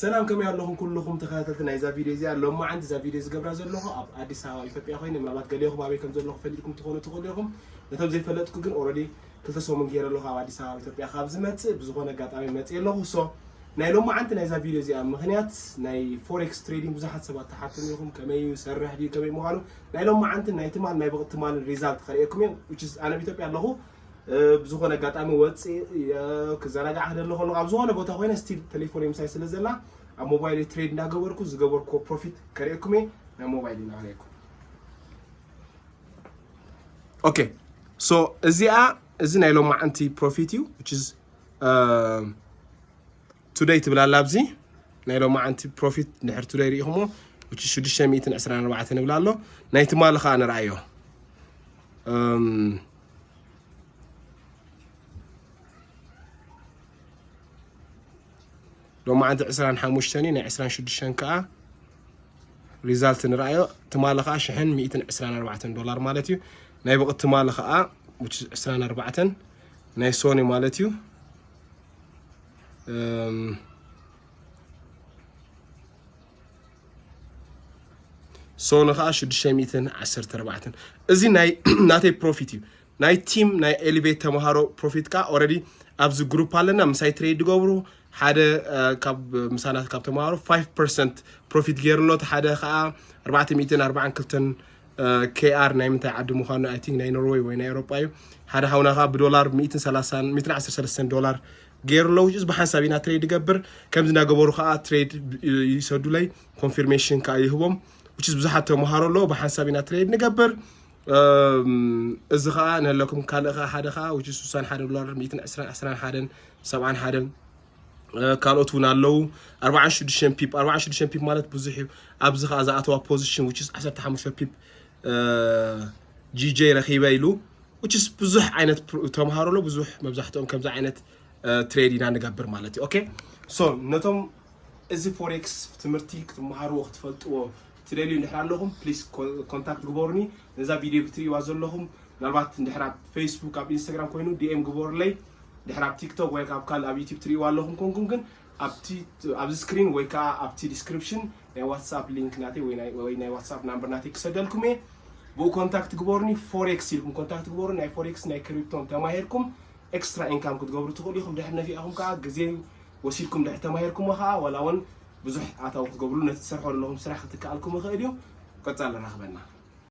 ሰላም፣ ከመይ ኣለኹም ኩልኹም ተኸታተልቲ ናይዛ ቪድዮ እዚኣ? ሎማዓንቲ እዛ ቪድዮ ዝገብራ ዘለኹ ኣብ ኣዲስ ኣበባ ኢትዮጵያ ኮይነ፣ ምናልባት ገሊኹም ኣበይ ከም ዘለኹ ፈሊጥኩም ትኾኑ ትኽእሉ ኢኹም። ነቶም ዘይፈለጥኩ ግን ኦልሬዲ ክልተ ሰሙን ገይረ ኣለኹ ኣብ ኣዲስ ኣበባ ኢትዮጵያ ካብ ዝመጽእ። ብዝኾነ ኣጋጣሚ መጽእ ኣለኹ። ሶ ናይ ሎማዓንቲ ናይዛ ቪድዮ እዚኣ ምኽንያት ናይ ፎሬክስ ትሬዲንግ ብዙሓት ሰባት ትሓትኑ ኢኹም፣ ከመይ እዩ፣ ሰርሕ ድዩ፣ ከመይ ምዃኑ። ናይ ሎማዓንቲ ናይ ትማል ናይ ብቕቲ ትማልን ሪዛልት ከርእየኩም እየ። Which is ኣነ ኣብ ኢትዮጵያ ኣለኹ። ብዝኾነ ኣጋጣሚ ወፅእ ክዘናጋዕ ክደሊ ከሎ ኣብ ዝኾነ ቦታ ኮይነ ስቲል ቴሌፎን ምሳይ ስለ ዘላ ኣብ ሞባይል ትሬድ እንዳገበርኩ ዝገበርኩ ፕሮፊት ከርእየኩም እየ። ናይ ሞባይል እናረእየኩም። ኦኬ፣ ሶ እዚኣ፣ እዚ ናይ ሎማዓንቲ ፕሮፊት እዩ። Which is ቱደይ ትብላላ ኣብዚ ናይ ሎማዓንቲ ፕሮፊት ድሕር ቱደይ ርኢኹሞ። Which is ሽዱሽተ ሚእትን ዕስራን ኣርባዕተን ይብላ ኣሎ። ናይ ትማሊ ከዓ ንርኣዮ። ሎማዓንቲ ዕስራን ሓሙሽተን እዩ፣ ናይ ዕስራን ሽዱሽተን ከዓ ሪዛልት ንርኣዮ። ትማሊ ከዓ ሽሕን ሚእትን ዕስራን ኣርባዕተን ዶላር ማለት እዩ። ናይ ብቕት ትማሊ ከዓ ዕስራን ኣርባዕተን ናይ ሶኒ ማለት እዩ። ሶኒ ከዓ ሽዱሽተ ሚእትን ዓሰርተ ኣርባዕተን። እዚ ናይ ናተይ ፕሮፊት እዩ። ናይ ቲም ናይ ኤሊቬት ተምሃሮ ፕሮፊት ከዓ ኦረዲ ኣብዚ ግሩፕ ኣለና። ምሳይ ትሬድ ዝገብሩ ሓደ ካብ ምሳና ካብ ተምሃሮ ፋይቭ ፐርሰንት ፕሮፊት ገይሩ ኣሎ። እቲ ሓደ ከዓ ኣርባዕተ ሚእትን ኣርባዓን ክልተን ኬኣር ናይ ምንታይ ዓዲ ምዃኑ፣ ኣይ ቲንክ ናይ ኖርወይ ወይ ናይ ኤውሮጳ እዩ። ሓደ ሓውና ከዓ ብዶላር ሚእትን ሰላሳን ሚእትን ዓሰርተ ሰለስተን ዶላር ገይሩ ኣሎ። Which is ብሓንሳብ ኢና ትሬድ ይገብር። ከምዚ እናገበሩ ከዓ ትሬድ ይሰዱለይ፣ ኮንፊርሜሽን ከዓ ይህቦም። Which is ብዙሓት ተምሃሮ ኣለዎ፣ ብሓንሳብ ኢና ትሬድ ንገብር። እዚ ከዓ ንህለኩም ካልእ ከዓ ሓደ ከዓ which is ስሳን ሓደ ዶላር፣ ሚእትን ዕስራን፣ ዕስራን ሓደን፣ ሰብዓን ሓደን ካልኦት እውን ኣለዉ። ኣርባዓን ሽዱሽተን ፒፕ፣ ኣርባዓን ሽዱሽተን ፒፕ ማለት ብዙሕ እዩ። ኣብዚ ከዓ ዝኣተዋ ፖዚሽን which is ዓሰርተ ሓሙሽተ ፒፕ ጂጄ ረኺበ ኢሉ። Which is ብዙሕ ዓይነት ተምሃሮ ኣሎ፣ ብዙሕ፣ መብዛሕትኦም ከምዚ ዓይነት ትሬድ ኢና ንገብር ማለት እዩ። ኦኬ፣ ሶ ነቶም እዚ ፎሬክስ ትምህርቲ ክትመሃርዎ ክትፈልጥዎ ትደልዩ እንድሕር ኣለኹም ፕሊስ ኮንታክት ግበሩኒ። ነዛ ቪድዮ ብትርእይዋ ዘለኹም ምናልባት እንድሕር ኣብ ፌስቡክ ኣብ ኢንስታግራም ኮይኑ ዲኤም ግበሩለይ። ድሕር ኣብ ቲክቶክ ወይ ካብ ካልእ ኣብ ዩቲብ ትርእይዋ ኣለኹም ኮንኩም ግን ኣብቲ ኣብዚ ስክሪን ወይ ከዓ ኣብቲ ዲስክሪፕሽን ናይ ዋትሳፕ ሊንክ ናተይ ወይ ናይ ዋትሳፕ ናምበር ናተይ ክሰደልኩም እየ። ብኡ ኮንታክት ግበሩኒ። ፎሬክስ ኢልኩም ኮንታክት ግበሩ። ናይ ፎሬክስ ናይ ክሪፕቶን ተማሂርኩም ኤክስትራ ኢንካም ክትገብሩ ትኽእሉ ኢኹም። ድሕር ነፊዕኹም ከዓ ግዜ ወሲድኩም ድሕር ተማሂርኩሞ ከዓ ዋላ እውን ብዙሕ ኣታዊ ክትገብሩ ነቲ ትሰርሖ ዘለኹም ስራሕ ክትከኣልኩም ይኽእል እዩ። ቀፃል ንራኽበና።